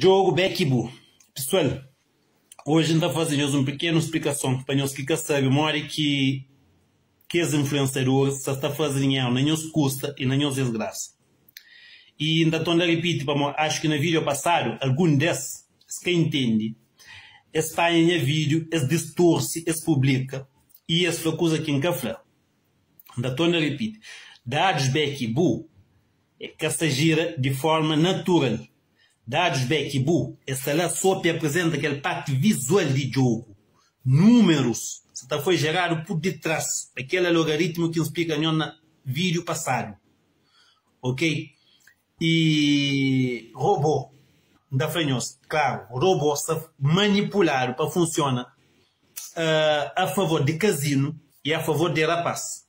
Djogu Beki Bu Pesual, oji N ta faze nhos un pikenu splikason pa nhos ki ka sabe modi ki kes influensiadoris sa sta faze dinheru na nhos kusta i na nhos desgrasa. I N ta torna ripiti pamodi axu ki na video pasadu algun des es ka intendi, es panha nha video, es distorsi, es publika i es fla kuza ki N ka fla. N ta torna ripiti, dadus Beki Bu ka sta jira di forma natural. Dadus Beki Bu e sta la so pi aprizenta kel parti vizual di djogu. Numerus sa ta foi jeradu pur ditras pa kel alogaritmu ki N splika nho na video pasadu. Ok. I robô, N ta fla nhos, klaru, robô sta manipuladu pa funsiona a favor di kazinu i a favor di rapás.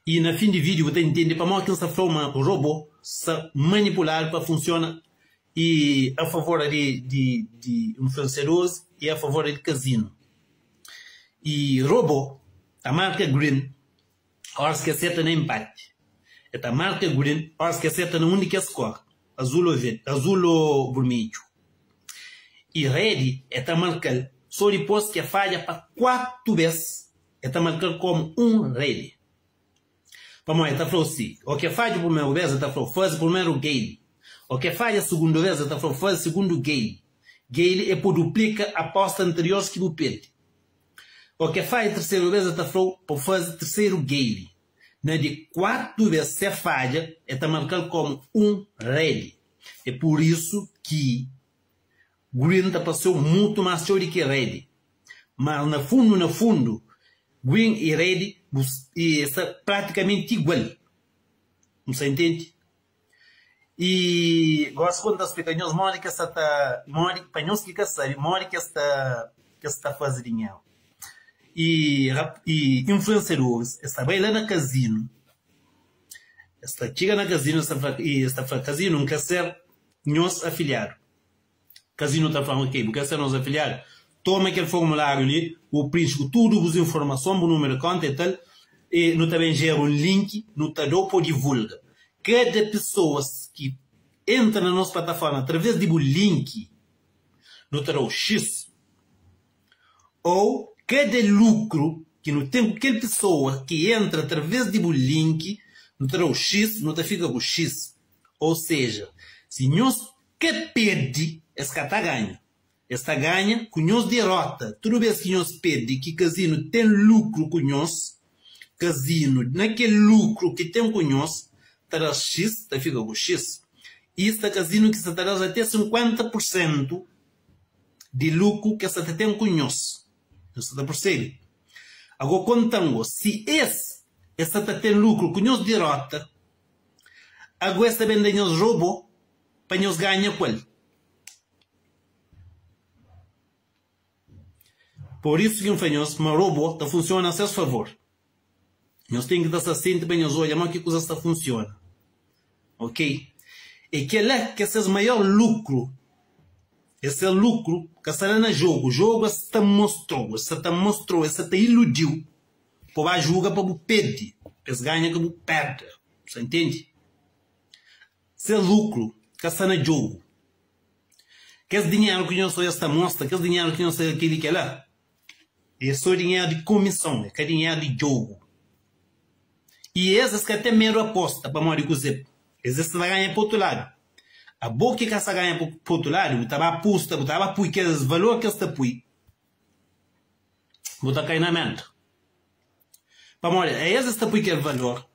I na fin di vídiu bu ta intende pamodi ki N sta fla-u ma robô sta manipuladu pa funsiona i a favor di di influensiadoris i a favor di kazinu. I robô ta marka green óras ki el seta na inpati. El ta marka green óras ki el seta na un di kes kor, azul ô verde, azul ô burmedju. I red el ta marka-l sô dipôs ki el fadja pa kuatu bês, el ta marka-l kómu un red. Pamodi el ta fla-u si, ô ki el fadja primeru bês, el ta fla-u faze primeru gale. Ô ki el fadja sugundu bês, el ta fla-u faze sugundu gale. Gale é pa duplika aposta anterior ki bu perde. O ke fadja terseru bes el ta fla-u pa bu faze terseru gale. Na di kuartu bes se fadja el ta marka-l komu un red. E pur isu ki green ta parse-u mutu mas txeu di ki red. Mas na fundu na fundu green i red bu sta pratikamenti igual. Bu sta intende? I gosi ku N ta splika nhos modi ki es sa ta, modi, pa nhos ki ka sabe, modi ki es ta, ki es ta faze dinheru. I rap, i influensiadoris, es ta bai la na kazinu, es ta txiga na kazinu, es ta fla, i es ta fla, kazinu, N ka ser nhos afiliadu. Kazinu ta fla-m, Ok, bu ka ser nos afiliadu? Toma kel formuláriu li, bu prinxi ku tudu bus informason, bu númeru di kónta i tal, i nu ta ben jera un link, nu ta da-u pa bu divulga. Kada pesoa ki entra na nos plataforma através di bu link, nu ta da-u X. Ô kada lukru ki nu ten ku kel pesoa ki entra através di bu link, nu ta da-u X, nu ta fika ku X. Ô seja, si nhos ka perde, es ka ta ganha. Es ta ganha ku nhos derota. Tudu bês ki nhos perde, ki kazinu ten lukru ku nhos, kazinu, na kel lukru ki ten ku nhos, ta da-s xis, ta fika ku xis. I sta kazinu ki sa ta da-s ate 50 pur sentu di lukru ki es sa ta ten ku nhos. Nhos sa ta pursebe? Ago, konta-m go, si es, es sa ta ten lukru ku nhos derota, ago es ta ben da nhos robo pa nhos ganha ku el. Pur isu ki N fla nhos ma robô ta funsiona a ses favor. Nhos ten ki ta sta sienti pa nhos odja ma ki kuzas ta funsiona. Ok? É kel-la ki é ses maior lukru. É ses lukru ka sta la na jogu. Jogu es sta mostra-u, es sta ta mostra-u, es sta ta iludi-u pa bu ba juga pa bu perde, pa es ganha ka bu perde. Bu sta ntende? Ses lukru ka sta na djogu. Kes dinheru ki nhos ta mostra, kes dinheru ki nhos ta kel-li kel-la, é sô dinheru di kumison, é ka dinheru di djogu. I es, es ka ten medu aposta, pamodi kuzê? Es es ta ganha pa otu ladu. Abo ki ka sta ganha pa otu ladu, bu ta ba apusta, bu ta ba pui kes valor ki es ta pui, bu ta kai na menta. Pamodi es es ta pui kel valor,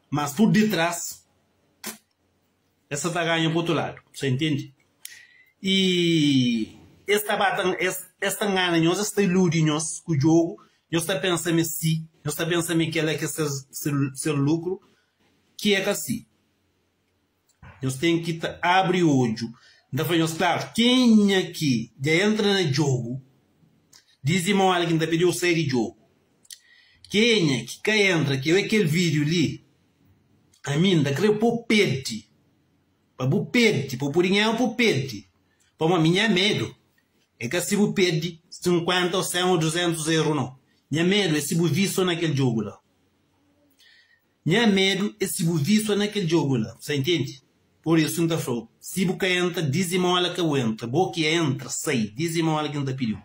mas pur ditras es sa ta ganha pa otu ladu, sa intende? I es ta ba ta es es ta ngana nhos, es ta iludi nhos ku djogu, nhos ta pensa ma é si, nhos ta pensa ma é kela ki é ses ses lukru, ki é ka si. Nhos ten ki ta abri odju. N ta fla nhos klaru, kenha ki dja entra na djogu, dizimola ki N ta pidi-u sai di djogu. Kenha ki ka entra, ki oe kel vídiu li, ami N ta kre pa bu perde, pa bu perde, pa bu pudi nheru pa bu perde. Pamodi mi nha medu é ka si bu perde 50 ô 100 ô 200 eru, nau. Nha medu é si bu vísua na kel djogu la. Nha medu é si bu vísua na kel djogu la. Bu sa intende? Pur isu N ta fla-u, si bu ka entra, dizimola ka bu entra. Bo ki entra, sai, dizimola ki N ta pidi-u.